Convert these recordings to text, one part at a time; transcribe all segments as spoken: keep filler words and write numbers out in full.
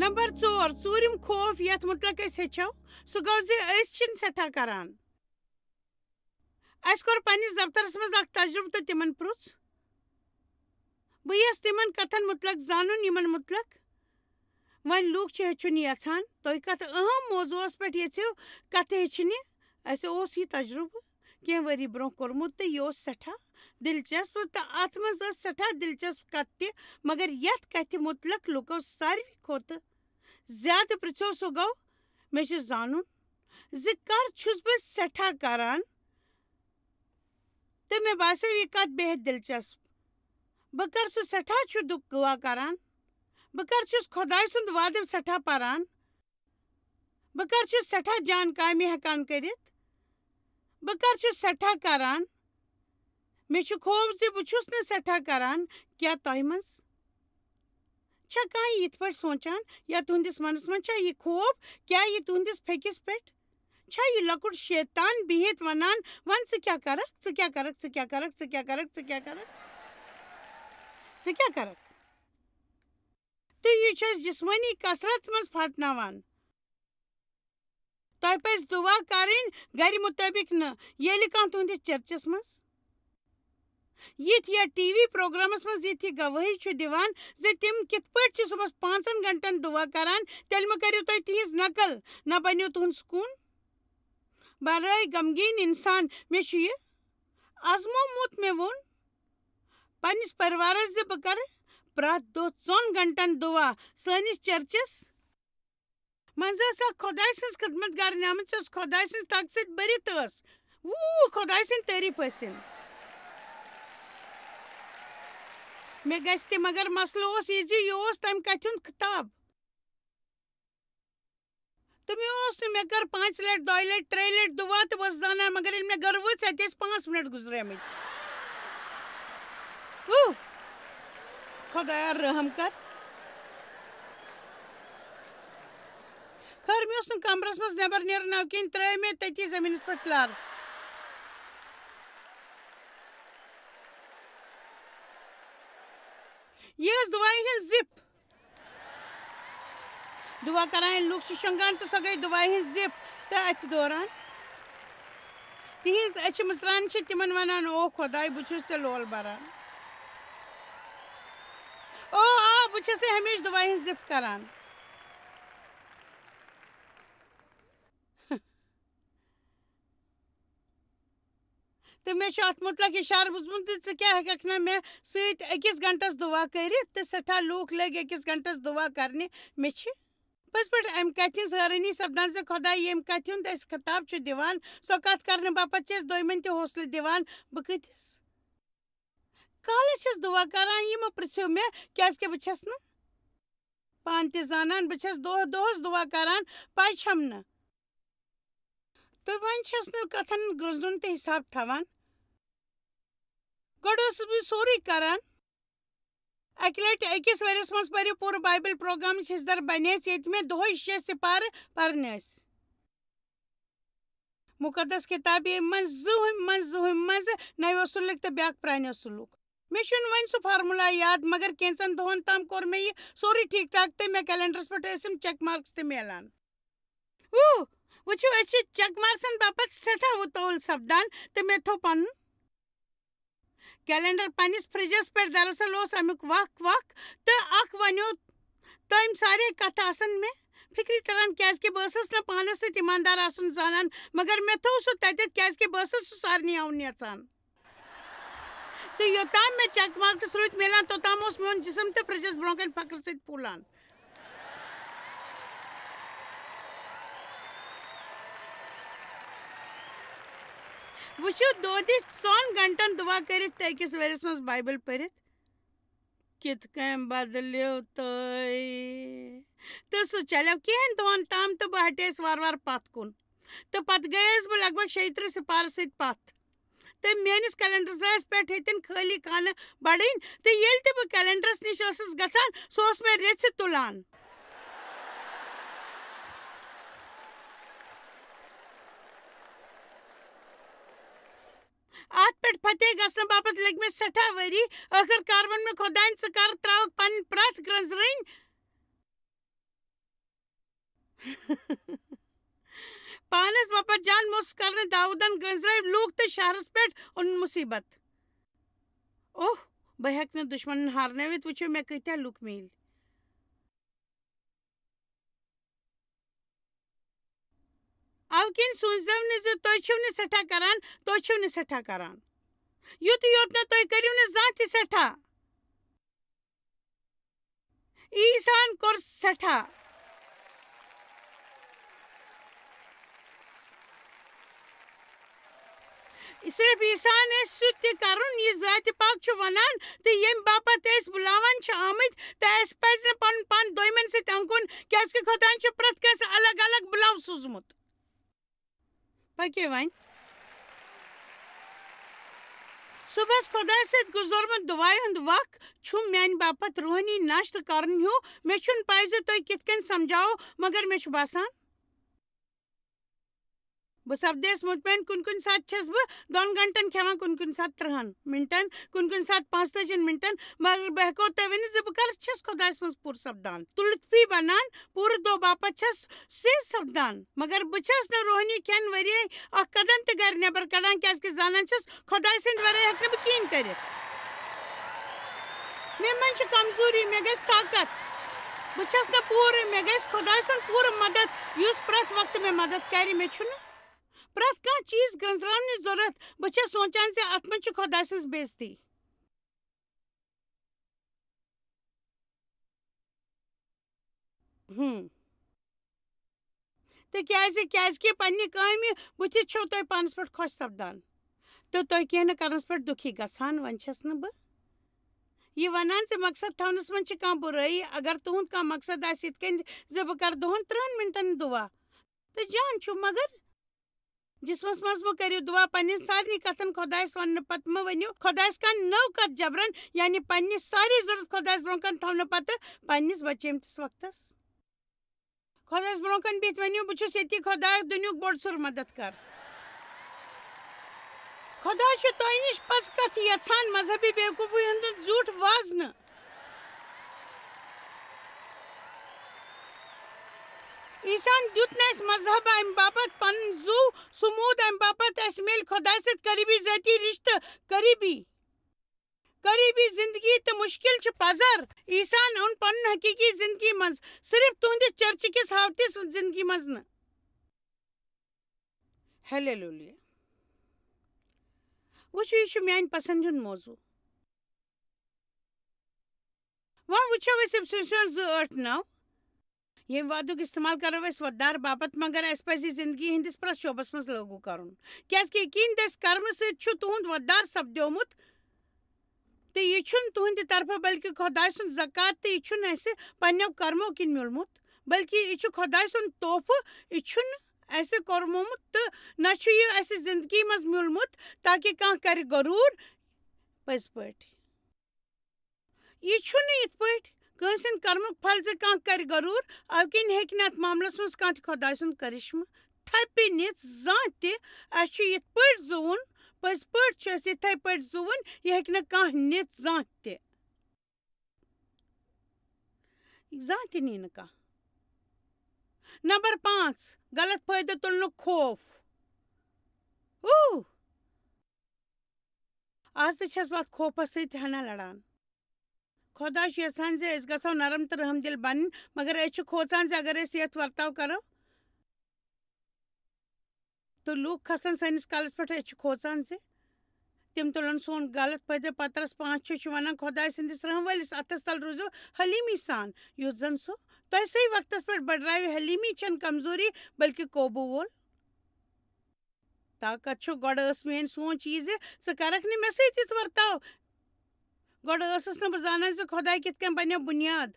Number ژور، ژوٗرِم خوف یَتھ مُتعلق أسۍ ہیٚچھو، سُہ گوٚو زِ أسۍ چھِنہٕ سٮ۪ٹھاہ کران۔ اَسہِ کوٚر پننِس دفترس منٛز اکھ تجربہٕ تہٕ تِمن پرُژھ، بہٕ یژھٕ تِمن کتھن مُتعلق زانُن، یِمن مُتعلق وۄنۍ لوٗکھ چھِ ہیٚچھُن یژھان۔ تُہۍ کتھ اہم موضوعس پٮ۪ٹھ یژھِو کتھٕ ہیٚچھنہِ؟ اَسہِ اوس یہِ تجربہٕ کینٛہہ ؤری برونٛہہ کوٚرمُت تہٕ یہِ اوس سٮ۪ٹھاہ دلچسپ، تہٕ اتھ منٛز ٲس سٮ۪ٹھاہ دلچسپ کتھ تہِ، مگر یتھ کتھِ مُتعلق لوٗکو ساروی کھۄتہٕ زیادٕ پرژھو، سُہ گوٚو، مےٚ چھُ زانُن زِ کر چھُس بہٕ سٮ۪ٹھاہ کران، تہٕ مےٚ باسیو یہِ کتھ بے حد دلچسپ۔ بہٕ کر سُہ سٮ۪ٹھاہ چھُ دُ-، دُعا کران؟ بہٕ کر چھُس خۄداے سُنٛد وعدٕ سٮ۪ٹھاہ پران؟ بہٕ کر چھُس سٮ۪ٹھاہ جان کامہِ ہٮ۪کان کٔرِتھ؟ بہٕ کر چھُس سٮ۪ٹھاہ کران؟ مےٚ چھُ خوف زِ بہٕ چھُس نہٕ سٮ۪ٹھاہ کران۔ کیٛاہ تۄہہِ منٛز چھا کانٛہہ یِتھ پٲٹھۍ سونٛچان، یا تُہنٛدِس منَس منٛز چھا یہِ خوف، کیٛاہ یہِ تُہنٛدِس پھیٚکِس پٮ۪ٹھ چھا یہِ لۄکُٹ شیطان بِہِتھ ونان، "وَن ژٕ کیٛاہ کرکھ، ژٕ کیٛاہ کرکھ، ژٕ کیٛاہ کرکھ، ژٕ کیٛاہ کرکھ، ژٕ کیٛاہ کرکھ، ژٕ کیٛاہ کرکھ، ژٕ کیٛاہ کرکھ؟" تہٕ یہِ چھُ اَسہِ جسمٲنی کثرت منٛز پھٹناوان۔ تۄہہِ پَزِ دُعا کَرٕنۍ گَرِ مُطٲبِق نہٕ، ییٚلہِ کانٛہہ تُہنٛدِس چرچَس منٛز یِتھ یا ٹی وی پروگرامَس منٛز یِتھ یہِ گوٲہی چھُ دِوان زِ تِم کِتھ پٲٹھۍ چھِ صُبحَس پانٛژَن گھنٹَن دُعا کَران، تیٚلہِ مہٕ کٔرِو تُہۍ تِہِنٛز نقل، نہ بٔنِو تُہُنٛد سکوٗن۔ برٲے غمگیٖن اِنسان، مےٚ چھُ یہِ آزمومُت، مےٚ ووٚن پنٛنِس پٔرِوارَس زِ بہٕ کَرٕ پرٛٮ۪تھ دۄہ ژۄن گھنٹَن دُعا۔ سٲنِس چرچَس منٛز ٲس اکھ خۄداے سٕنٛز خدمت گارنہِ آمٕژ، سۄ ٲس خۄداے سٕنٛز طاقت سۭتۍ بٔرِتھ ٲس۔ ووٗ، خۄداے سٕنٛدۍ تعریٖف ٲسِن۔ مےٚ گژھِ تہِ، مگر مسلہٕ اوس یہِ زِ یہِ اوس تَمہِ کَتھِ ہُنٛد خطاب۔ تہٕ مےٚ اوس نہٕ، مےٚ کٔر پانٛژِ لَٹہِ، دۄیہِ لَٹہِ، ترٛیٚیہِ لَٹہِ دُعا تہٕ بہٕ ٲسٕس زانان، مگر ییٚلہِ مےٚ گَرٕ وٲژ، اَتہِ ٲسۍ پانٛژھ مِنَٹ گُزریمٕتۍ۔ ووٗ، خۄدایا رحم کر۔ خٲر، مےٚ اوس نہٕ کمرس منٛز نٮ۪بر نیرُن، اَمہِ کِنۍ ترٛٲے مےٚ تٔتی زٔمیٖنس پٮ۪ٹھ لر۔ یہِ ٲس دُعایہِ ہٕنٛز زِپ۔ دُعا کران ییٚلہِ لُکھ چھِ شۄنٛگان، تہٕ سۄ گٔے دُعایہِ ہٕنٛز زِپ۔ تہٕ اَتھِ دوران تِہنٛز أچھِ مٕژران چھِ تِمن ونان، "او خۄداے، بہٕ چھُس ژےٚ لول بران۔ او آ، بہٕ چھَسے ہمیشہِ دُعایہِ ہٕنٛز زِپ کران۔" تہٕ مےٚ چھُ اَتھ مُتعلق اِشارٕ بوٗزمُت زِ ژٕ کیٛاہ ہٮ۪کَکھ نہ مےٚ سۭتۍ أکِس گھنٹَس دُعا کٔرِتھ؟ تہٕ سٮ۪ٹھاہ لوٗکھ لٔگۍ أکِس گھنٹَس دُعا کَرنہِ۔ مےٚ چھِ پٔزۍ پٲٹھۍ اَمہِ کَتھِ ہِنٛز حٲرٲنی سَپدان زِ خۄداے ییٚمہِ کَتھِ ہُنٛد اَسہِ خطاب چھُ دِوان، سۄ کَتھ کَرنہٕ باپَتھ چھِ أسۍ دۄیمَن تہِ حوصلہٕ دِوان۔ بہٕ کۭتِس کالَس چھَس دُعا کَران، یہِ مہٕ پِرٛژھِو مےٚ، کیٛازِکہِ بہٕ چھَس نہٕ پانہٕ تہِ زانان، بہٕ چھَس دۄہ دۄہَس دُعا کَران، پَے چھَم نہٕ۔ تہٕ وۄنۍ چھَس نہٕ کَتھَن گرٛنٛزُن تہِ حِساب تھاوان۔ گۄڈٕ ٲسٕس بہٕ سورُے کَران۔ اَکہِ لَٹہِ أکِس ؤرِیَس منٛز پٔرِو پوٗرٕ بایبل پروگرامٕچ حصدار بَنے أسۍ، ییٚتہِ مےٚ دۄہَے شےٚ سِپارٕ پَرنہِ ٲسۍ۔ مُقدس کِتابہِ منٛز زٕہٕنۍ منٛز زٕہٕنۍ منٛز نَوِ اصوٗلٕکۍ تہٕ بیٛاکھ پرٛانہِ اصوٗلُک۔ مےٚ چھُنہٕ وۄنۍ سُہ فارمولا یاد، مگر کینٛژَن دۄہَن تام کوٚر مےٚ یہِ سورُے ٹھیٖک ٹھاک تہٕ مےٚ کیلنڈرَس پٮ۪ٹھ ٲسۍ یِم چیک مارکس تہِ میلان۔ وُہ، وٕچھِو، أسۍ چھِ چیک مارکسن باپتھ سٮ۪ٹھاہ وُتٲوٕل سپدان تہٕ مےٚ تھوٚو پنُن کیلنڈر پننِس فرجس پٮ۪ٹھ۔ دراصل اوس امیُک وق وق تہٕ اکھ ونیو تٔمۍ سارے کتھٕ آسن مےٚ فکرِ تران، کیازِ کہِ بہٕ ٲسٕس نہٕ پانس سۭتۍ ایماندار آسُن زانان، مگر مےٚ تھوٚو سُہ تتٮ۪تھ، کیازِ کہِ بہٕ ٲسٕس سُہ سارنٕے ہاوُن یژھان۔ تہٕ یوٚتام مےٚ چیک مارکس روٗدۍ میلان، توٚتام اوس میون جسم تہٕ فرجس برونٛہہ کنہِ فخرٕ سۭتۍ پھوٗلان۔ وٕچھِو، دۄدِ ژۄن گھنٹن دُعا کٔرِتھ تہٕ أکِس ؤرِیَس منٛز بایبل پٔرِتھ کِتھ کٔنۍ بدلیو تُہۍ۔ تہٕ سُہ چلیو کینٛہَن دۄہَن تام تہٕ بہٕ ہٹییَس وارٕ وارٕ پتھ کُن۔ تہٕ پتہٕ گٔیَس بہٕ لگ بگ شیٚیہِ ترٕٛہ سِپارٕ سۭتۍ پتھ۔ تہٕ میٲنِس کیلنڈرس پٮ۪ٹھ ہیٚتِن خٲلی خانہٕ بڑٕنۍ، تہٕ ییٚلہِ تہِ بہٕ کیلنڈرس نِش ٲسٕس گژھان، سُہ اوس مےٚ رژھِ تُلان۔ اتھ پٮ۪ٹھ فتح گژھنہٕ باپتھ لٔگۍ مےٚ سٮ۪ٹھاہ ؤری۔ ٲخٕر کار ووٚن مےٚ خۄداین، "ژٕ کر ترٛاوکھ پنٕنۍ پرٛٮ۪تھ گرٛنٛزرٕنۍ پانس باپتھ جان موٚژ کرنہٕ داوٗدن گرٛنٛزرٲوۍ لوٗکھ تہٕ شہرس پٮ۪ٹھ اوٚنُن مُصیبت۔ اوہ، بہٕ ہٮ۪کہٕ نہٕ دُشمنن ہارنٲوِتھ، وٕچھِو مےٚ کۭتیٛاہ لوٗکھ میٖلۍ۔ اَوٕ کِنۍ سوٗنٛچزیو نہٕ زِ تُہۍ چھِو نہٕ سٮ۪ٹھاہ کران، تُہۍ چھِو نہٕ سٮ۪ٹھاہ کران۔ یُتُے یوت نہٕ تُہۍ کٔرِو نہٕ زانٛہہ تہِ سٮ۪ٹھاہ۔ عیسیٰ ہن کوٚر سٮ۪ٹھاہ۔ صرف عیسیٰ ہن آسہِ سُہ تہِ کرُن، یہِ ذاتِ پاک چھُ ونان، تہٕ ییٚمہِ باپتھ أسۍ بُلاوان چھِ آمٕتۍ، تہٕ اَسہِ پزِ نہٕ پنُن پان دوٚیمٮ۪ن سۭتۍ انٛکُن، کیازِ کہِ خۄداین چھُ پرٛٮ۪تھ کٲنٛسہِ الگ الگ بُلاو سوٗزمُت۔ پٔکِو وۄنۍ۔ صُبحس خۄدایہِ سۭتۍ گُزورمُت دُعایہِ ہُنٛد وق چھُ میانہِ باپتھ روحٲنی ناشتہٕ کرُن ہیوٗ۔ مےٚ چھُنہٕ پَے زِ تُہۍ کِتھ کٔنۍ سمجھاوو، مگر مےٚ چھُ باسان، بہٕ سپدیس مطمئن، کُنہِ کُنہِ ساتہٕ چھَس بہٕ دۄن گھنٹن کھٮ۪وان، کُنہِ کُنہِ ساتہٕ ترٛہن مِنٹن، کُنہِ کُنہِ ساتہٕ پانٛژتٲجِن مِنٹن، مگر بہٕ ہٮ۪کو تۄہہِ ؤنِتھ زِ بہٕ کر چھَس خۄدایَس منٛز پوٗرٕ سپدان، تُلفی بنان، پوٗرٕ دۄہ باپتھ چھَس سیٚز سپدان، مگر بہٕ چھَس نہٕ روحٲنی کھٮ۪ن ؤریے اکھ قدم تہِ گرِ نٮ۪بر کڑان، کیازِ کہِ زانان چھَس خۄداے سٕنٛدِ ورٲے ہٮ۪کہٕ نہٕ بہٕ کِہیٖنۍ کٔرِتھ۔ مےٚ منٛز چھِ کمزوری، مےٚ گژھِ طاقت۔ بہٕ چھَس نہٕ پوٗرٕ، مےٚ گژھِ خۄداے سُنٛد پوٗرٕ مدد، یُس پرٛٮ۪تھ وقتہٕ مےٚ مدد کرِ۔ مےٚ چھُنہٕ پرٛٮ۪تھ کانٛہہ چیٖز گرٛنٛزراونٕچ ضروٗرت۔ بہٕ چھَس سونٛچان زِ اَتھ منٛز چھِ خۄداے سٕنٛز بے عزتی۔ ہم۔ تِکیٛازِ، کیٛازِ کہِ پننہِ کامہِ بُتھِ چھِو تُہۍ پانَس پٮ۪ٹھ خۄش سپدان تہٕ تُہۍ کینٛہہ نہٕ کرنَس پٮ۪ٹھ دُکھی گژھان۔ وۄنۍ چھَس نہٕ بہٕ یہِ وَنان زِ مقصد تھاونَس منٛز چھِ کانٛہہ بُرٲیی۔ اگر تُہُنٛد کانٛہہ مقصد آسہِ یِتھ کٔنۍ زِ بہٕ کَرٕ دۄہَن ترٛہَن مِنٹَن دُعا تہٕ جان چھُ، مگر جسمس منٛز مہٕ کٔرِو دُعا، پننٮ۪ن سارنٕے کتھن خۄدایس وننہٕ پتہٕ مہٕ ؤنِو خۄدایس کانٛہہ نٔو کتھ جبرن، یعنی پننہِ سارے ضرورت خۄدایس برونٛہہ کنہِ تھاونہٕ پتہٕ پننِس بچیمتِس وقتس۔ خۄدایس برونٛہہ کنہِ بِہِتھ ؤنِو، "بہٕ چھُس ییٚتی خۄدایا، دُنیُک بوٚڑ سُر مدد کر۔" خۄدا چھُ تۄہہِ نِش پٔز کتھ یژھان، مذہبی بیوقوفی ہُنٛد زیوٗٹھ وازنہٕ۔ عیسیٰ ہن دیُت نہٕ اَسہِ مذہب اَمہِ باپتھ پنُن زُو، سُہ موٗد اَمہِ باپتھ اَسہِ میلہِ خۄدایہِ سۭتۍ قریبی ذٲتی رشتہٕ، قریبی، قریبی زندگی تہٕ مُشکِل چھِ پزر۔ عیسیٰ ہن اوٚن پنُن حقیقی زندگی منٛز، صرف تُہنٛدِس چرچہِ کِس ہاوتِس زندگی منٛز نہٕ۔ ہلیلویا۔ وٕچھِو، یہِ چھُ میانہِ پسند ہُنٛد موضوع۔ وۄنۍ وٕچھو أسۍ افسوسیون زٕ ٲٹھ نَو۔ ییٚمہِ وعدُک استعمال کرو أسۍ وۄدار باپتھ، مگر اَسہِ پَزِ یہِ زندگی ہٕنٛدِس پرٛٮ۪تھ شعبس منٛز لاگو کرُن۔ کیازِ کہِ یقین دٔسۍ کرمہٕ سۭتۍ چھُ تُہُنٛد وۄدار سپدیومُت، تہٕ یہِ چھُنہٕ تُہٕنٛدِ طرفہٕ، بلکہِ خۄداے سُنٛد زکات، تہٕ یہِ چھُنہٕ اَسہِ پنٛنیو کرمو کِنۍ میوٗلمُت، بلکہِ یہِ چھُ خۄداے سُنٛد تحفہٕ۔ یہِ چھُنہٕ اَسہِ کوٚرمُت، تہٕ نہ چھُ یہِ اَسہِ زندگی منٛز میوٗلمُت، تاکہِ کانٛہہ کرِ غروٗر۔ پٔزۍ پٲٹھۍ۔ یہِ چھُنہٕ یِتھ پٲٹھۍ کٲنٛسہِ ہٕنٛدۍ کرمُک پھل زِ کانٛہہ کرِ غروٗر، اَوٕ کِنۍ ہیٚکہِ نہٕ اَتھ معاملس منٛز کانٛہہ تہِ خۄداے سُنٛد کرشمہٕ تھپہِ نِتھ زانٛہہ تہِ۔ اَسہِ چھُ یِتھ پٲٹھۍ زُوُن، پٔزۍ پٲٹھۍ چھُ اَسہِ یِتھَے پٲٹھۍ زُوُن، یہِ ہیٚکہِ نہٕ کانٛہہ نِتھ زانٛہہ تہِ۔ زانٛہہ تہِ نی نہٕ کانٛہہ۔ نمبر پانٛژھ، غلط فٲیدٕ تُلنُک خوف۔ اوٗ! آز تہِ چھَس بہٕ اَتھ خوفَس سۭتۍ ہنا لڑان۔ خۄدا چھُ یَژھان زِ أسۍ گژھو نرم تہٕ رحم دِل بنٕنۍ، مگر أسۍ چھِ کھوژان زِ اگر أسۍ یَتھ ورتاو کرو، تہٕ لوٗکھ کھسن سٲنِس کلس پٮ۪ٹھ، أسۍ چھِ کھوژان زِ تِم تُلن سون غلط فٲیدٕ۔ پطرس پانٛژھ چھُ، چھُ وَنان، خۄداے سٕنٛدِس رحم وٲلِس اَتھس تل روٗزِو حلیٖمی سان، یُتھ زن سُہ تۄہہِ صحیح وقتس پٮ۪ٹھ بڑراوِ۔ حلیٖمی چھَنہٕ کمزوری، بلکہِ قوبوٗ وول طاقت چھُ۔ گۄڈٕ ٲس میٲنۍ سونچ یہِ زِ ژٕ کرکھ نہٕ مےٚ سۭتۍ یِتھ ورتاو۔ گۄڈٕ ٲسٕس نہٕ بہٕ زانان زِ خۄداے کِتھ کٔنۍ بنیو بُنیاد۔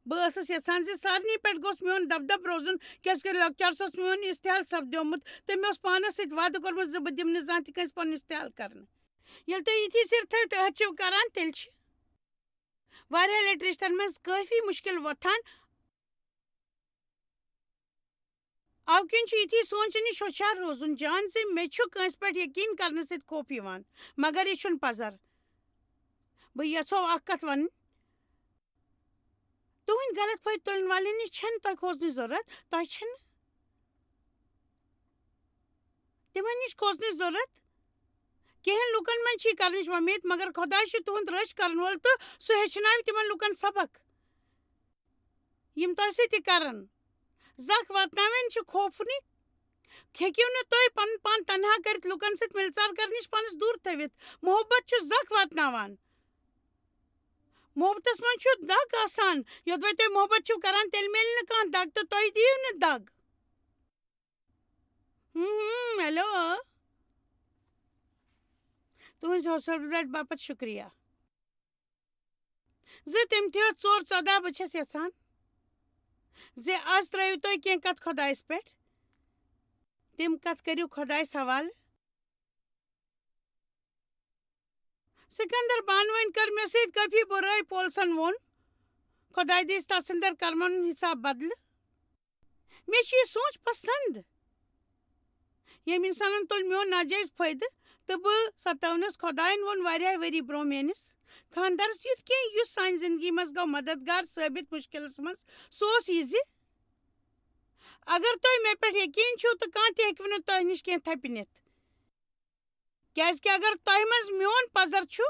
بہٕ ٲسٕس یژھان زِ سارنٕے پٮ۪ٹھ گوٚژھ میون دبدب روزُن، کیازِ کہِ لۄکچارس اوس میون استحال سپدیومُت تہٕ مےٚ اوس پانس سۭتۍ وعدٕ کوٚرمُت زِ بہٕ دِمہٕ نہٕ زانٛہہ تہِ کٲنٛسہِ پنُن استحال کرنہٕ۔ ییٚلہِ تُہۍ یِتھی سِر تھٲوِتھ أچھِو کران، تیٚلہِ چھِ واریاہ لٹہِ رشتن منٛز کٲفی مُشکل وۄتھان۔ اَوٕ کِنۍ چھُ یِتھی سونٛچہِ نِش ہُشار روزُن جان زِ مےٚ چھُ کٲنٛسہِ پٮ۪ٹھ یقین کرنہٕ سۭتۍ خوف یِوان، مگر یہِ چھُنہٕ پزر۔ بہٕ یژھو اکھ کتھ ونٕنۍ، تُہٕنٛدۍ غلط فٲیدٕ تُلن والٮ۪ن نِش چھَنہٕ تۄہہِ کھوژنٕچ ضروٗرت، تۄہہِ چھَنہٕ تِمن نِش کھوژنٕچ ضروٗرت۔ کینٛہَن لوٗکَن منٛز چھِ یہِ کرنٕچ وۄمید، مگر خۄداے چھُ تُہُنٛد رٲچھ کرن وول تہٕ سُہ ہیٚچھناوِ تِمن لوٗکَن سبق، یِم تۄہہِ سۭتۍ یہِ کرن۔ زکھ واتناوٕنۍ چھِ خوفنٕکۍ۔ ہیٚکِو نہٕ تُہۍ پنُن پان تنہا کٔرِتھ لوٗکن سۭتۍ مِلژار کرنہٕ نِش پانس دوٗر تھٲوِتھ۔ محبت چھُ زکھ واتناوان۔ محبتس منٛز چھُ دگ آسان۔ یوٚدوَے تُہۍ محبت چھِو کران، تیٚلہِ میلہِ نہٕ کانٛہہ دگ تہٕ تُہۍ دِیِو نہٕ دگ۔ ہم، ہم، ہیلو۔ تُہٕنٛزِ حوصلہٕ افزٲیی باپتھ شُکریہ۔ زِ تٔمۍ تھٲو ژور ژۄداہ، بہٕ چھَس یَژھان زِ آز ترٛٲیِو تُہۍ کینٛہہ کَتھ خۄدایَس پٮ۪ٹھ۔ تِم کَتھ کٔرِو خۄدایَس حوالہٕ۔ سکندر بانوَن کٔر مےٚ سۭتۍ کٲفی بُرٲے۔ پولسن ووٚن، خۄداے دِژ تَس اندر کرمن ہُنٛد حساب بدلہٕ۔ مےٚ چھُ یہِ سونٛچ پسند۔ ییٚمۍ اِنسانن تُل میون ناجٲیز فٲیدٕ تہٕ بہٕ ستٲونس۔ خۄداین ووٚن واریاہ ؤری برونٛہہ میٲنِس خاندارس یُتھ کینٛہہ، یُس سانہِ زندگی منٛز گوٚو مددگار ثٲبت مُشکلس منٛز۔ سُہ اوس یہِ زِ اگر تُہۍ مےٚ پٮ۪ٹھ یقین چھِو تہٕ کانٛہہ تہِ ہیٚکِوٕ نہٕ تۄہہِ نِش کینٛہہ تھپہِ نِتھ۔ کیازِ کہِ اگر تۄہہِ منٛز میون پزر چھُ،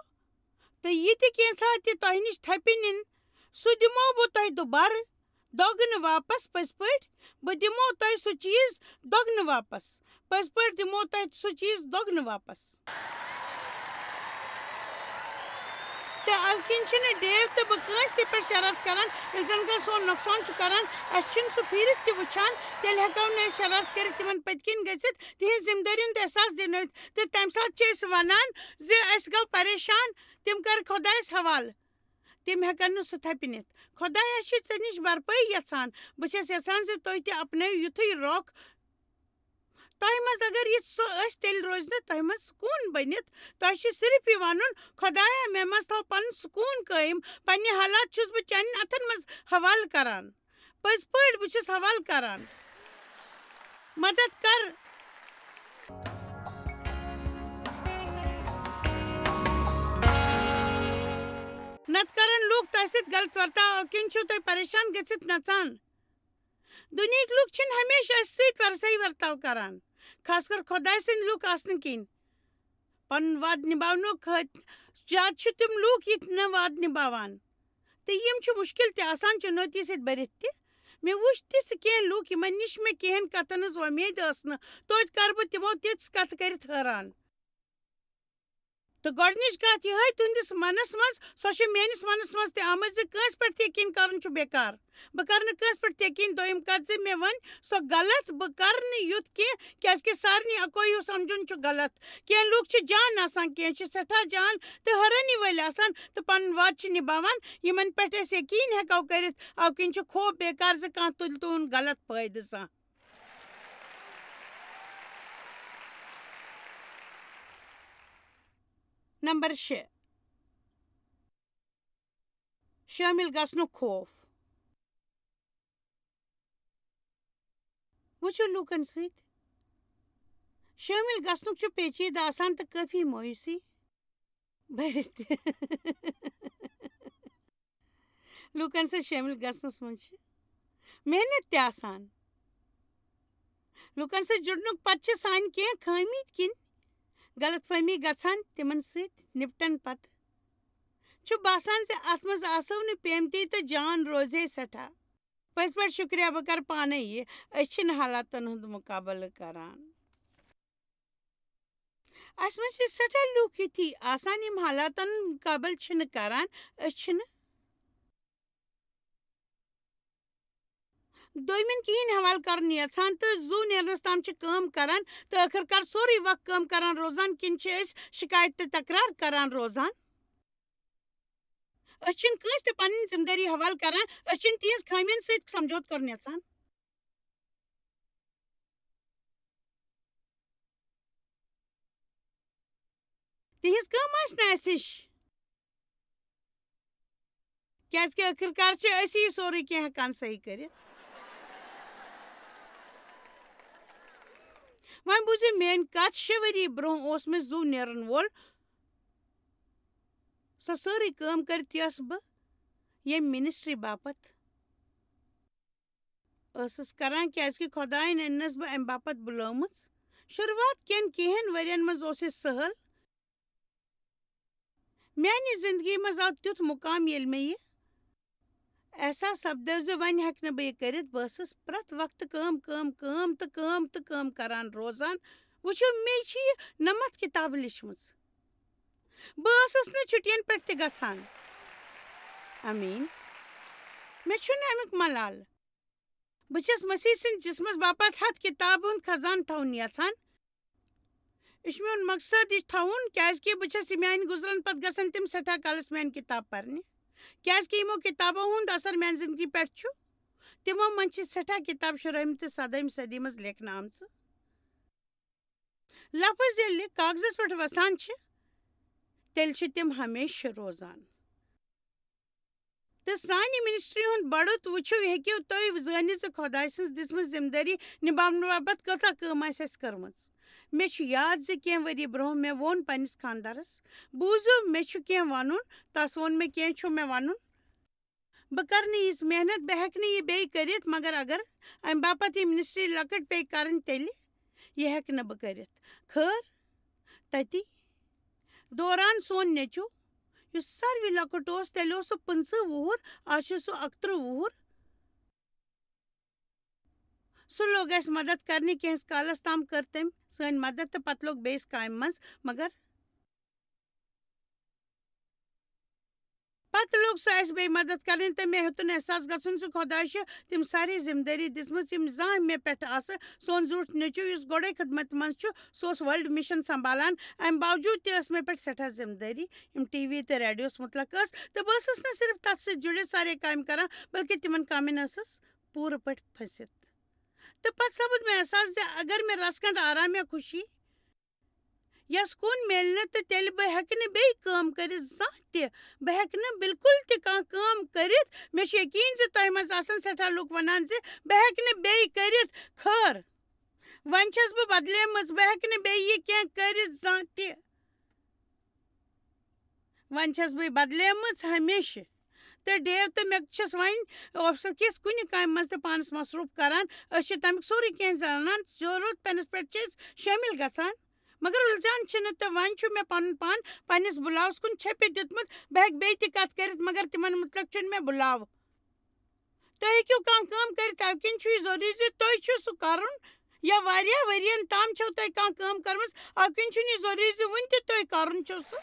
تہٕ یہِ تہِ کینٛژھا تہِ تۄہہِ نِش تھپہِ نِن، سُہ دِمو بہٕ تۄہہِ دُبارٕ دۄگنہٕ واپس۔ پٔزۍ پٲٹھۍ، بہٕ دِمو تۄہہِ سُہ چیٖز دۄگنہٕ واپس۔ پٔزۍ پٲٹھۍ دِمو تۄہہِ سُہ چیٖز دۄگنہٕ واپس۔ تہٕ اَمہِ کِنۍ چھِنہٕ ڈیو تہٕ بہٕ کٲنٛسہِ تہِ پٮ۪ٹھ شرارت کران۔ ییٚلہِ زَن کانٛہہ سون نۄقصان چھُ کران، اَسہِ چھُنہٕ سُہ پھیٖرِتھ تہِ وٕچھان، تیٚلہِ ہٮ۪کو نہٕ أسۍ شرارت کٔرِتھ تِمن پٔتۍ کِنۍ گٔژھِتھ تِہنٛز ذمہٕ دٲری ہُنٛد احساس دِنٲوِتھ۔ تہٕ تَمہِ ساتہٕ چھِ أسۍ وَنان زِ اَسہِ گوٚو پریشان، تِم کَرٕ خۄدایَس حوالہٕ۔ تِم ہٮ۪کَن نہٕ سُہ تھپہِ نِتھ۔ خۄدایا چھِ ژےٚ نِش بھرپٲے یَژھان۔ بہٕ چھَس یَژھان زِ تُہۍ تہِ اپنٲیِو یُتھُے رۄخ۔ تۄہہِ منٛز اگر یہِ سُہ ٲسۍ، تیٚلہِ روزِ نہٕ تۄہہِ منٛز سکوٗن بٔنِتھ۔ تۄہہِ چھُ صرف یہِ وَنُن، خۄدایا، مےٚ منٛز تھاو پَنُن سکوٗن قٲیِم۔ پننہِ حالات چھُس بہٕ چانٮ۪ن اَتھَن منٛز حوالہٕ کران۔ پٔزۍ پٲٹھۍ، بہٕ چھُس حوالہٕ کران۔ مدد کر۔ نتہٕ کرن لوٗکھ تۄہہِ سۭتۍ غلط ورتاو، اَمہِ کِنۍ چھِو تُہۍ پریشان گٔژھِتھ نژان۔ دُنیہٕکۍ لوٗکھ چھِنہٕ ہمیشہِ اَسہِ سۭتۍ وۄرثٲیی ورتاو کران، خاص کر خۄداے سٕنٛدۍ لوٗکھ آسنہٕ کِنۍ۔ پنُن وعدٕ نِباونُک خٲطرٕ زیادٕ چھِ تِم لوٗکھ، یِتھ نہٕ وعدٕ نِباوان۔ تہٕ یِم چھِ مُشکِل تہِ آسان، چُنوتی سۭتۍ بٔرِتھ تہِ۔ مےٚ وٕچھ تِژھ کینٛہہ لوٗکھ، یِمن نِش مےٚ کینٛہَن کَتھَن ہٕنٛز وۄمید ٲس نہٕ۔ توتہِ کَرٕ بہٕ تِمو تِژھ کَتھٕ کٔرِتھ حٲران۔ تہٕ گۄڈٕنِچ کَتھ یِہوٚے، تُہٕنٛدِس منَس منٛز، سۄ چھِ میٛٲنِس منَس منٛز تہِ آمٕژ زِ کٲنٛسہِ پٮ۪ٹھ تہِ یقیٖن کَرُن چھُ بیکار۔ بہٕ کَرٕ نہٕ کٲنٛسہِ پٮ۪ٹھ تہِ یقیٖن۔ دوٚیِم کَتھ زِ مےٚ وَن، سۄ غلط، بہٕ کَرٕ نہٕ یُتھ کینٛہہ، کیٛازِکہِ سارنٕے اَکوے ہیوٗ سَمجھُن چھُ غلط۔ کینٛہہ لوٗکھ چھِ جان آسان، کینٛہہ چھِ سٮ۪ٹھاہ جان تہٕ حٲرٲنی وٲلۍ آسان تہٕ پَنُن وعدٕ چھِ نِباوان، یِمَن پٮ۪ٹھ أسۍ یقیٖن ہٮ۪کو کٔرِتھ۔ اَوٕ کِنۍ چھُ خوف بیکار زِ کانٛہہ تُلہِ تُہُنٛد غلط فٲیدٕ زانٛہہ۔ نمبر شےٚ، شٲمِل گژھنُک خوف۔ وٕچھِو لوٗکن سۭتۍ۔ شٲمِل گژھنُک چھُ پیچیدٕ آسان تہٕ کٲفی مایوسی بٔرِتھ تہِ۔ لوٗکن سۭتۍ شٲمِل گژھنس منٛز چھِ محنت تہِ آسان۔ لوٗکن سۭتۍ جُڑنُک پتہٕ چھِ سانہِ کینٛہہ خٲمی کِنۍ غلط فہمی گژھان۔ تِمن سۭتۍ نپٹن پتہٕ چھُ باسان زِ اتھ منٛز آسو نہٕ پیمتی تہٕ جان روزے سٮ۪ٹھاہ۔ پٔزۍ پٲٹھۍ شُکریہ، بہٕ کرٕ پانے یہِ۔ أسۍ چھِنہٕ حالاتن ہُنٛد مُقابلہٕ کران۔ اَسہِ منٛز چھِ سٮ۪ٹھاہ لوٗکھ یِتھی آسان، یِم حالاتن مُقابلہٕ چھِنہٕ کران۔ أسۍ چھِنہٕ دوٚیمٮ۪ن کِہیٖنۍ حوالہٕ کرُن یژھان تہٕ زُو نیرنس تام چھِ کٲم کران تہٕ ٲخٕر کار سورُے وقت کٲم کران روزان، کِنہٕ چھِ أسۍ شکایت تہٕ تکرار کران روزان؟ أسۍ چھِنہٕ کٲنٛسہِ تہِ پنٕنۍ ذمہٕ دٲری حوالہٕ کران، أسۍ چھِنہٕ تِہنٛز خٲمیَن سۭتۍ سمجھوتہٕ کرُن یژھان۔ تِہنٛز کٲم آسہِ نہٕ اَسہِ ہِش، کیٛازِکہِ ٲخٕر کار چھِ أسی سورُے کینٛہہ ہٮ۪کان صحیح کٔرِتھ۔ وۄنۍ بوٗزِو میٛٲنۍ کَتھ، شےٚ ؤری برٛونٛہہ اوس مےٚ زُو نیرَن وول سۄ سٲرٕے کٲم کٔرِتھ، یۄس بہٕ ییٚمہِ مِنِسٹری باپتھ ٲسٕس کران، کیازِ کہِ خۄدایَن أننَس بہٕ اَمہِ باپتھ بُلٲومٕژ۔ شروٗعات کٮ۪ن کینٛہَن ؤرین منٛز اوس یہِ سہل۔ میانہِ زندگی منٛز آو تیُتھ مُقام، ییٚلہِ مےٚ یہِ احساس سپدیو زِ وۄنۍ ہٮ۪کہٕ نہٕ بہٕ یہِ کٔرِتھ۔ بہٕ ٲسٕس پرٛٮ۪تھ وقتہٕ کٲم، کٲم، کٲم تہٕ کٲم تہٕ کٲم کران روزان۔ وٕچھِو، مے چھِ یہِ نَمَتھ کِتابہٕ لیچھمٕژ۔ بہٕ ٲسٕس نہٕ چھُٹین پٮ۪ٹھ تہِ گژھان۔ امین۔ مےٚ چھُنہٕ امیُک ملال۔ بہٕ چھَس مسیح سٕنٛدِ جسمس باپتھ ہتھ کِتابہٕ ہُنٛد خزانہٕ تھاوُن یژھان۔ یہِ چھُ میون مقصد یہِ تھاوُن، کیازِ کہِ بہٕ چھَس یہِ میانہِ گُزرن پتہٕ گژھن تِم سٮ۪ٹھاہ کالس میانہِ کِتاب پرنہِ۔ کیازِ کہِ یِمو کِتابو ہُنٛد اثر میانہِ زندگی پٮ۪ٹھ چھُ، تِمو منٛز چھِ سٮ۪ٹھاہ کِتاب شُرٲہمہِ تہٕ سدٲہمہِ صدی منٛز لیکھنہٕ آمژٕ۔ لفظ ییٚلہِ کاغذس پٮ۪ٹھ وسان چھِ، تیٚلہِ چھِ تِم ہمیشہِ روزان۔ تہٕ سانہِ منسٹری ہُنٛد بڑُت وٕچھِو، ہیٚکِو تُہۍ زٲنِتھ زِ خۄداے سٕنٛز دِژمٕژ ذمہٕ دٲری نِباونہٕ باپتھ کۭژاہ کٲم آسہِ اَسہِ کٔرمٕژ۔ مےٚ چھُ یاد زِ کینٛہہ ؤری برٛونٛہہ مےٚ ووٚن پننِس خانٛدارس، "بوٗزِو، مےٚ چھُ کینٛہہ وَنُن۔" تس ووٚن مےٚ، "کینٛہہ چھُ مےٚ وَنُن۔" بہٕ کرٕ نہٕ یِژھ محنت، بہٕ ہٮ۪کہٕ نہٕ یہِ بیٚیہِ کٔرِتھ، مگر اگر اَمہِ باپتھ یہِ منسٹری لۄکٕٹ پیٚیہِ کرٕنۍ، تیٚلہِ یہِ ہٮ۪کہٕ نہٕ بہٕ کٔرِتھ۔ خٲر، تٔتی دوران سون نیٚچُو، یُس ساروٕے لۄکُٹ اوس، تیٚلہِ اوس سُہ پٕنٛژٕہ وُہُر، آز چھُ سُہ اَکترٕہ وُہُر۔ سُہ لوٚگ اَسہِ مدد کرنہِ، کینٛہَس کالَس تام کٔر تٔمۍ سٲنۍ مدد تہٕ پتہٕ لوٚگ بیٚیِس کامہِ منٛز، مگر پتہٕ لوٚگ سُہ اَسہِ بیٚیہِ مدد کرٕنۍ تہٕ مےٚ ہیوٚتُن احساس گژھُن زِ خۄدایہِ چھِ تِم سارے ذمہٕ دٲری دِژمٕژ، یِم زانٛہہ مےٚ پٮ۪ٹھ آسہٕ۔ سون زیوٗٹھ نیٚچُو، یُس گۄڈَے خدمت منٛز چھُ، سُہ اوس ورلڈ مِشن سنبھالان۔ اَمہِ باوجوٗد تہِ ٲس مےٚ پٮ۪ٹھ سٮ۪ٹھاہ ذمہٕ دٲری، یِم ٹی وی تہٕ ریڈیوَس مُتعلق ٲس، تہٕ بہٕ ٲسٕس نہٕ صرف تَتھ سۭتۍ جُڑِتھ سارے کامہِ کران، بلکہِ تِمن کامٮ۪ن ٲسٕس پوٗرٕ پٲٹھۍ پھٔسِتھ۔ تہٕ پتہٕ سپُد مےٚ احساس زِ اگر مےٚ رژھ کھنٛڈ آرام یا خوشی یا سکوٗن میلہِ نہٕ، تہٕ تیٚلہِ بہٕ ہٮ۪کہٕ نہٕ بیٚیہِ کٲم کٔرِتھ زانٛہہ تہِ۔ بہٕ ہٮ۪کہٕ نہٕ بِلکُل تہِ کانٛہہ کٲم کٔرِتھ۔ مےٚ چھُ یقیٖن زِ تۄہہِ منٛز آسَن سٮ۪ٹھاہ لُکھ وَنان زِ بہٕ ہٮ۪کہٕ نہٕ بیٚیہِ کٔرِتھ۔ خٲر، وۄنۍ چھَس بہٕ بدلیمٕژ، بہٕ ہٮ۪کہٕ نہٕ بیٚیہِ یہِ کینٛہہ کٔرِتھ زانٛہہ تہِ۔ وۄنۍ چھَس بہٕ بدلیمٕژ ہمیشہِ۔ تہٕ ڈیو تہٕ مےٚ چھَس وۄنۍ آفسہٕ کِس کُنہِ کامہِ منٛز تہِ پانَس مصروٗف کران۔ أسۍ چھِ تَمیُک سورُے کینٛہہ زانان، ضروٗرت پٮ۪نَس پٮ۪ٹھ چھِ أسۍ شٲمِل گژھان۔ مگر اُلجھان چھِنہٕ، تہٕ وۄنۍ چھُ مےٚ پَنُن پان پنٛنِس بُلاوَس کُن چھٔپِتھ دیُتمُت۔ بہٕ ہٮ۪کہٕ بیٚیہِ تہِ کَتھ کٔرِتھ، مگر تِمَن مُتعلِق چھُنہٕ مےٚ بُلاو۔ تُہۍ ہیٚکِو کانٛہہ کٲم کٔرِتھ، اَمہِ کِنۍ چھُ یہِ ضروٗری زِ تُہۍ چھِو سُہ کَرُن، یا واریاہ ؤرِین تام چھَو تۄہہِ کانٛہہ کٲم کٔرمٕژ، اَمہِ کِنۍ چھُنہٕ یہِ ضروٗری زِ وُنہِ تہِ تُہۍ کَرُن چھُو سُہ۔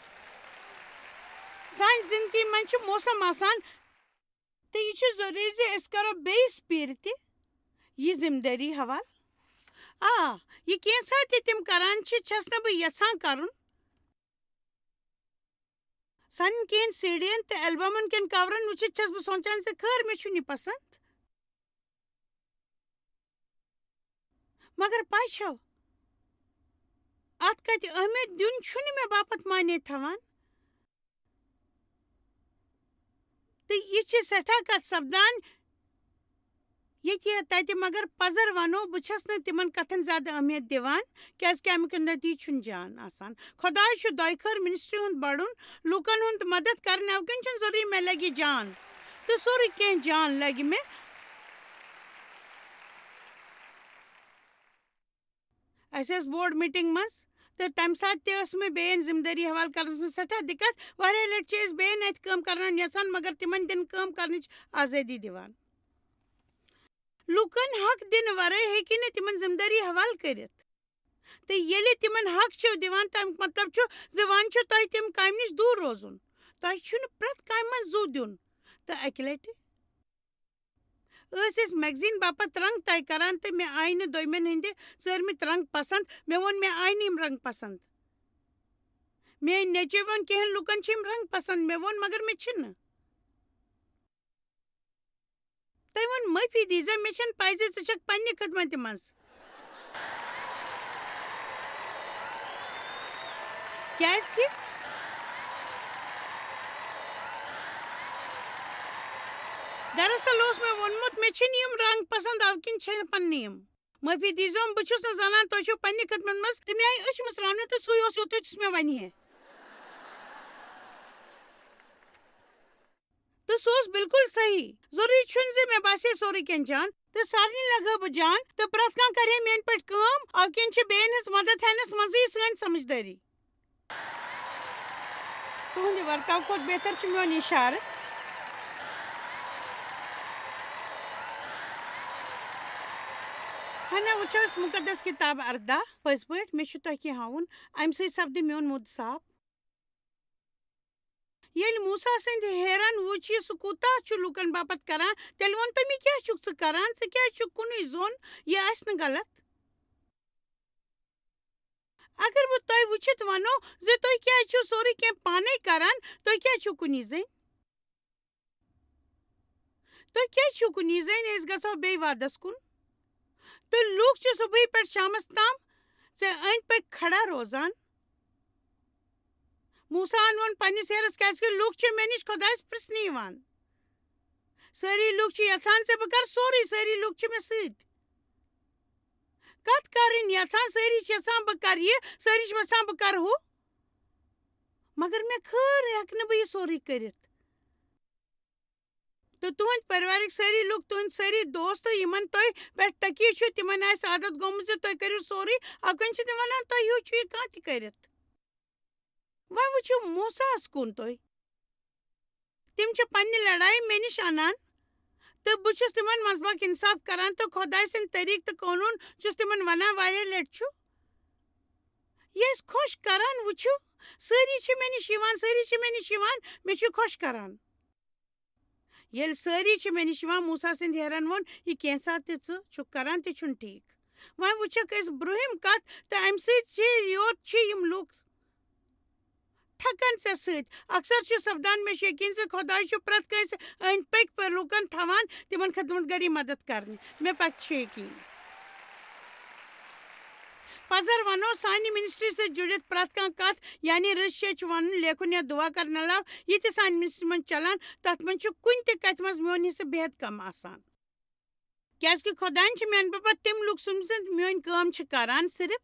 سانہِ زِندگی منٛز چھِ موسم آسان، تہٕ یہِ چھُ ضروٗری زِ أسۍ کَرو بیٚیِس پھِرِ تہِ یہِ ذِمہٕ دٲری حوالہٕ۔ آ، یہِ کینٛژھا تہِ تِم کَران چھِ، چھَس نہٕ بہٕ یَژھان کَرُن۔ سانٮ۪ن کینٛہَن سی ڈی یَن تہٕ البمَن کٮ۪ن کورَن وٕچھِتھ چھَس بہٕ سونٛچان زِ خٲر، مےٚ چھُنہٕ یہِ پسنٛد۔ مگر پَے چھَو، اَتھ کَتہِ اہمیت دیُن چھُنہٕ مےٚ باپتھ معنی تھاوان۔ تہٕ یہِ چھِ سٮ۪ٹھاہ کَتھ سپدان، ییٚتہِ یا تَتہِ، مگر پَزر وَنو، بہٕ چھَس نہٕ تِمَن کَتھَن زیادٕ اہمیت دِوان، کیٛازِکہِ اَمیُک نتیٖجہٕ چھُنہٕ جان آسان۔ خۄداے چھُ دۄیہِ خٲر منسٹری ہُنٛد بَڑُن، لوٗکَن ہُنٛد مدد کَرنہٕ، اَمہِ کِنۍ چھُنہٕ ضروٗری مےٚ لَگہِ جان، تہٕ سورُے کینٛہہ جان لَگہِ مےٚ۔ اَسہِ ٲس بورڈ میٖٹِنٛگ منٛز، تہٕ تَمہِ ساتہٕ تہِ ٲس مےٚ بیٚیَن ذِمہٕ دٲری حوالہٕ کَرنَس منٛز سٮ۪ٹھاہ دِقت۔ واریاہ لَٹہِ چھِ أسۍ بیٚیَن اَتھِ کٲم کَرناوان یَژھان، مگر تِمَن دِنہٕ کٲم کَرنٕچ آزٲدی دِوان۔ لوٗکَن حق دِنہٕ وَرٲے ہیٚکہِ نہٕ تِمَن ذِمہٕ دٲری حوالہٕ کٔرِتھ۔ تہٕ ییٚلہِ تِمَن حق چھِو دِوان، تَمیُک مطلب چھُ زِ وۄنۍ چھُ تۄہہِ تِم کامہِ نِش دوٗر روزُن۔ تۄہہِ چھُنہٕ پرٛٮ۪تھ کامہِ منٛز زُو دیُن۔ تہٕ اَکہِ لَٹہِ ٲسۍ أسۍ میگزیٖن باپتھ رنٛگ طے کران تہٕ مےٚ آیہِ نہٕ دوٚیمٮ۪ن ہٕنٛدِ ژٲرمٕتۍ رنٛگ پسنٛد۔ مےٚ ووٚن، "مےٚ آیہِ نہٕ یِم رنٛگ پسنٛد۔" میٛٲنۍ نیٚچوۍ ووٚن، "کینٛہَن لوٗکَن چھِ یِم رنٛگ پسنٛد۔" مےٚ ووٚن، "مگر مےٚ چھِنہٕ۔" تٔمۍ ووٚن، "معٲفی دیٖزیو، مےٚ چھَنہٕ پَے زِ ژٕ چھَکھ پنٛنہِ خدمتہِ منٛز۔" کیٛازِکہِ دراصل اوس مےٚ ووٚنمُت، مےٚ چھِنہٕ یِم رنٛگ پسنٛد، اَوٕ کِنۍ چھَنہٕ پننہِ یِم۔ معٲفی دیٖزیوم، بہٕ چھُس نہٕ زانان تُہۍ چھِو پننہِ خدمت منٛز تہٕ میٛانہِ أچھ مٕژراونہٕ تہٕ سُے اوس یوٚتُے یُس مےٚ وَنہِ ہے۔ تہٕ سُہ اوس بالکل صحیح۔ ضروٗری چھُنہٕ زِ مےٚ باسہِ ہے سورُے کینٛہہ جان۔ تہٕ سارنٕے لگٲو بہٕ جان تہٕ پرٛٮ۪تھ کانٛہہ کرِ ہے میٛانہِ پٮ۪ٹھ کٲم، اَوٕ کِنۍ چھِ بیٚین ہٕنٛز مدد ہٮ۪نس منٛزٕے سٲنۍ سمجھدٲری۔ تُہنٛدِ ورتاو کھۄتہٕ بہتر چھُ میون اِشارٕ۔ ہنا وٕچھو أسۍ مُقدس کِتاب اَرداہ۔ پٔزۍ پٲٹھۍ، مےٚ چھُ تۄہہِ کینٛہہ ہاوُن، اَمہِ سۭتۍ سپدِ میون مُد صاف۔ ییٚلہِ موسیٰ سٕنٛدِ ہیرن وُچھ یہِ سُہ کوٗتاہ چھُ لوٗکن باپتھ کران، تیٚلہِ ووٚن تٔمۍ، "یہِ کیٛاہ چھُکھ ژٕ کران؟ ژٕ کیٛازِ چھُکھ کُنُے زوٚن؟ یہِ آسہِ نہٕ غلط۔ اگر بہٕ تۄہہِ وٕچھِتھ وَنو زِ تُہۍ کیٛازِ چھِو سورُے کینٛہہ پانَے کران، تُہۍ کیٛازِ چھِو کُنی زٔنۍ؟ تُہۍ کیٛازِ چھِو کُنی زٔنۍ؟ أسۍ گژھو بیٚیہِ وعدس کُن۔" تہٕ لوٗکھ چھِ صُبحٲے پٮ۪ٹھ شامس تام ژےٚ أنٛدۍ پٔکۍ کھڑا روزان۔ موسیٰ ہن ووٚن پننِس ہیرس، "کیٛازِ کہِ لوٗکھ چھِ مےٚ نِش خۄدایس پرژھنہِ یِوان۔ سٲری لوٗکھ چھِ یژھان زِ بہٕ کرٕ سورُے، سٲری لوٗکھ چھِ مےٚ سۭتۍ۔ کتھ کرٕنۍ یژھان، سٲری چھِ یژھان بہٕ کرٕ یہِ، سٲری چھِ یژھان بہٕ کرٕ ہُہ۔ مگر مےٚ خٲر ہٮ۪کہٕ نہٕ بہٕ یہِ سورُے کٔرِتھ۔" تہٕ تُہنٛدۍ پریوارٕکۍ سٲری لوٗکھ، تُہنٛدۍ سٲری دوست، یِمن تۄہہِ پٮ۪ٹھ تکیہِ چھُ، تِمن آسہِ عادت گوٚمُت زِ تُہۍ کٔرِو سورُے۔ اَوٕ کِنۍ چھِ تِم ونان، "تۄہہِ ہیوٗ چھُ یہِ کانٛہہ تہِ کٔرِتھ۔" وۄنۍ وٕچھِو موسیٰ ہس کُن تُہۍ۔ تِم چھِ پننہِ لڑایہِ مےٚ نِش انان، تہٕ بہٕ چھُس تِمن منٛز باقٕے انصاف کران، تہٕ خۄداے سٕنٛدۍ طریٖقہٕ تہٕ قونوٗن چھُس تِمن ونان۔ واریاہ لٹہِ چھُ یہِ اَسہِ خۄش کران۔ وٕچھِو، سٲری چھِ مےٚ نِش یِوان، سٲری چھِ مےٚ نِش یِوان، مےٚ چھُ خۄش کران۔ ییٚلہِ سٲری چھِ مےٚ نِش یِوان، موسیٰ سٕنٛدِ ہیرن ووٚن، "یہِ کینٛژھا تہِ ژٕ چھُکھ کران، تہِ چھُنہٕ ٹھیٖک۔" وۄنۍ وٕچھکھ أسۍ برٛونٛہِم کتھ، تہٕ اَمہِ سۭتۍ چھِ یوت چھِ یِم لوٗکھ تھکان ژےٚ سۭتۍ۔ اکثر چھُ سپدان، مےٚ چھُ یقیٖن زِ خۄداے چھُ پرٛٮ۪تھ کٲنٛسہِ أنٛدۍ پٔکۍ پٔر لوٗکن تھاوان، تِمن خدمت گٔری مدد کرنہِ۔ مےٚ پٮ۪ٹھ چھُ یقیٖن۔ پزر ونو، سانہِ منسٹری سۭتۍ جُڑِتھ پرٛٮ۪تھ کانٛہہ کتھ، یعنی رٕژ چھِ أسۍ چھِ ونُن، لیکھُن یا دُعا کرنہٕ علاوٕ، یہِ تہِ سانہِ منسٹری منٛز چلان، تتھ منٛز چھُ کُنہِ تہِ کتھِ منٛز میون حصہٕ بے حد کم آسان۔ کیازِ کہِ خۄداین چھِ میانہِ باپتھ تِم لوٗکھ سوٗزمٕتۍ، میٲنۍ کٲم چھِ کران صرف۔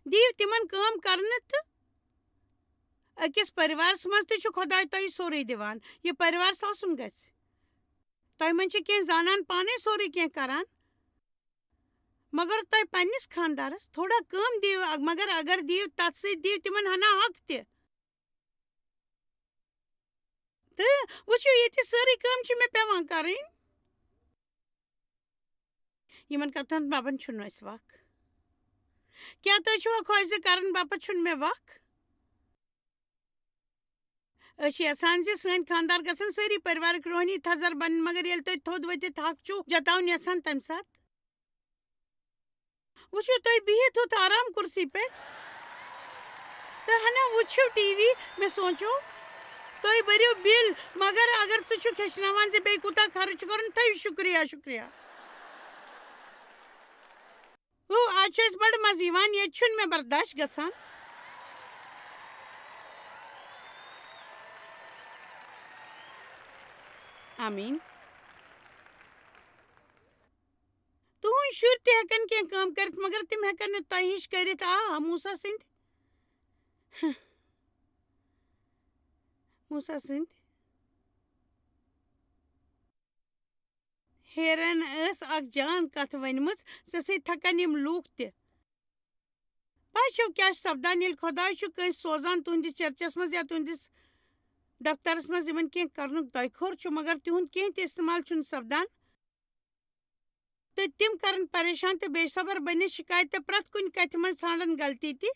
دِیِو تِمن کٲم کرنہٕ تہٕ أکِس پریوارس منٛز تہِ چھُ خۄداے تۄہہِ سورُے دِوان۔ یہِ پریوار ساسُن گژھِ۔ تۄہہِ منٛز چھِ کینٛہہ زانان پانے سورُے کینٛہہ کران، مگر تۄہہِ پننِس خاندارس تھوڑا کٲم دِیِو، مگر اگر دِیِو، تتھ سۭتۍ دِیِو تِمن ہنا حق تہِ۔ تہٕ وٕچھِو، ییٚتہِ سٲرٕے کٲم چھِ مےٚ پٮ۪وان کَرٕنۍ۔ یِمَن کَتھَن باپَتھ چھُنہٕ اَسہِ وَق۔ کیٛاہ تُہۍ چھِوا خۄش زِ کَرَن باپَتھ چھُنہٕ مےٚ وَق؟ أسۍ چھِ یَژھان زِ سٲنۍ خانٛدار گژھن سٲری پٔریوارٕکۍ روحٲنی تھزر بَنٕنۍ، مگر ییٚلہِ تُہۍ تھوٚد ؤتھِتھ حق چھُو جتاوُن یَژھان، تَمہِ ساتہٕ وٕچھِو، تُہۍ بِہِتھ ہُتھ آرام کُرسی پٮ۪ٹھ تہٕ ہنا وٕچھِو ٹی وی۔ مےٚ سونٛچو، تُہۍ بٔرِو بِل، مگر اگر ژٕ چھُکھ ہیٚچھناوان زِ بیٚیہِ کوٗتاہ خرٕچ چھُ کَرُن، تھٲیِو شُکریہ، شُکریہ۔ ہو، آز چھُ اَسہِ بَڑٕ مَزٕ یِوان، ییٚتہِ چھُنہٕ مےٚ برداش گژھان۔ آمیٖن۔ تُہٕنٛدۍ شُرۍ تہِ ہٮ۪کَن کینٛہہ کٲم کٔرِتھ، مگر تِم ہٮ۪کَن نہٕ تۄہہِ ہِش کٔرِتھ۔ آ، موسیٰ سٕنٛدۍ، موسیٰ سٕنٛدۍ ہیرَن ٲس اَکھ جان کَتھ ؤنمٕژ، ژےٚ سۭتۍ تھَکَن یِم لوٗکھ تہِ۔ پَے چھَو کیٛاہ چھُ سَپدان، ییٚلہِ خۄداے چھُ کٲنٛسہِ سوزان تُہٕنٛدِس چرچَس منٛز یا تُہٕنٛدِس دفترَس منٛز یِمَن کینٛہہ کَرنُک دۄیہِ خور چھُ، مگر تِہُنٛد کینٛہہ تہِ استعمال چھُنہٕ سَپدان؟ تہٕ تِم کرن پریشان تہٕ بے صبر بٔنِتھ شکایت تہٕ پرٛٮ۪تھ کُنہِ کتھِ منٛز ژھانڈن غلطی تہِ۔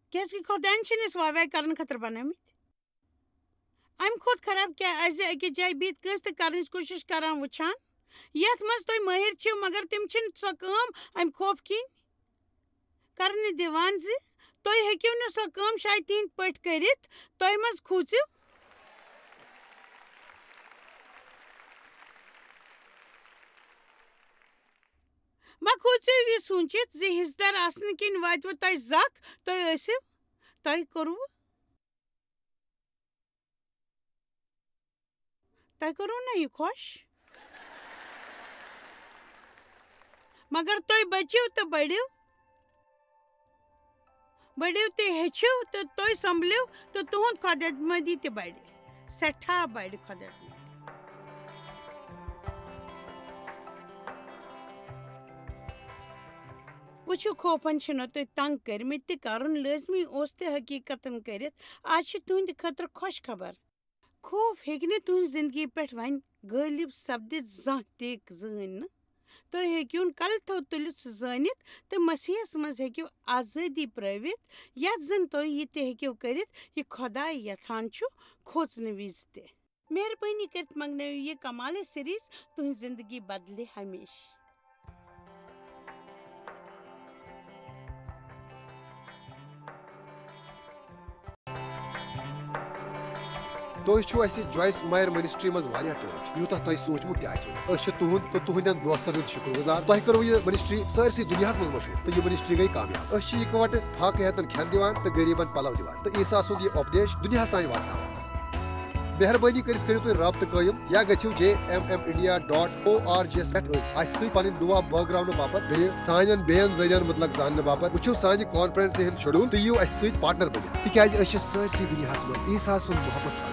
کیازِ کہِ خۄداین چھِنہٕ أسۍ واے واے کرنہٕ خٲطرٕ بنٲومٕتۍ۔ امہِ کھۄتہٕ خراب کیٛاہ آسہِ زِ أکِس جایہِ بِہِتھ کٲنٛسہِ تہِ کرنٕچ کوٗشش کران وٕچھان، یتھ منٛز تُہۍ مٲہِر چھِو، مگر تِم چھِنہٕ سۄ کٲم امہِ خوفہٕ کِنۍ کرنہٕ دِوان زِ تُہۍ ہیٚکِو نہٕ سۄ کٲم شاید تِہنٛدۍ پٲٹھۍ کٔرِتھ۔ تُہۍ منٛز کھوٗژِو۔ مہ کھوٗژِو یہِ سوٗنٛچِتھ زِ حصہٕ دار آسنہٕ کِنۍ واتِوٕ تۄہہِ زکھ، تُہۍ ٲسِو، تۄہہِ کوٚروٕ۔ تۄہہِ کوٚروٕ نہ یہِ خۄش؟ مگر تُہۍ بٔچِو تہٕ بٔڑِو۔ بٔڑِو تہٕ ہیٚچھِو تہٕ تُہۍ سنبھلِو تہٕ تُہُنٛد خۄد اعتمٲدی تہِ بڑِ۔ سٮ۪ٹھاہ بڑِ خۄد اعتمٲدی۔ وٕچھِو، خوفن چھِنہٕ تُہۍ تنگ کٔرمٕتۍ تہِ کرُن لٲزمی اوس تہِ حقیقتن کٔرِتھ۔ آز چھِ تُہندِ خٲطرٕ خۄش خبر۔ خوف ہیٚکہِ نہٕ تُہنٛزِ زندگی پٮ۪ٹھ وۄنۍ غٲلب سپدِتھ زانٛہہ تہِ زٕہٕنۍ نہٕ۔ تُہۍ ہیٚکِو کلہٕ تھوٚد تُلِتھ سُہ زٲنِتھ تہٕ مسیحس منٛز ہیٚکِو آزٲدی پرٲوِتھ، یتھ زن تُہۍ یہِ تہِ ہیٚکِو کٔرِتھ، یہِ خۄداے یژھان چھُ، کھوژنہٕ وِزِ تہِ۔ مہربٲنی کٔرِتھ منگنٲوِو یہِ کمالٕچ سیریز تُہنٛز زندگی بدلہِ ہمیشہٕ۔ تُہۍ چھِو اَسہِ جویس مایر منسٹری منٛز واریاہ ٹٲٹھۍ، یوٗتاہ تۄہہِ سوٗنٛچمُت تہِ آسِوٕ نہٕ۔ أسۍ چھِ تُہُنٛد تہٕ تُہٕنٛدٮ۪ن دوستن ہُنٛد شُکر گُزار۔ تۄہہِ کٔروٕ یہِ منسٹری سٲرسٕے دُنیاہَس منٛز مشہوٗر تہٕ یہِ منسٹری گٔے کامیاب۔ أسۍ چھِ یِکوَٹہٕ فاقہٕ ہیتن کھٮ۪ن دِوان تہٕ غریٖبن پلو دِوان تہٕ عیسیٰ سُنٛد یہِ اُپدیش دُنیاہَس تام واتناوان۔ مہربٲنی کٔرِتھ کٔرِو تُہۍ رابطہٕ قٲیِم یا گٔژھِو J M M India dot O R G یَس پٮ۪ٹھ أتھۍ اَسہِ سۭتۍ پنٕنۍ دُعا بٲگراونہٕ باپتھ۔ بیٚیہِ سانٮ۪ن بیٚین ذٔریعن مُتعلق زاننہٕ باپتھ وٕچھِو سانہِ کانفرنسہِ ہُنٛد شیڈول تہٕ یِیِو اَسہِ سۭتۍ پارٹنر بٔنِتھ، تِکیازِ أسۍ چھِ سٲرسٕے دُنیاہَس منٛز عیسیٰ سُنٛد محبت کران۔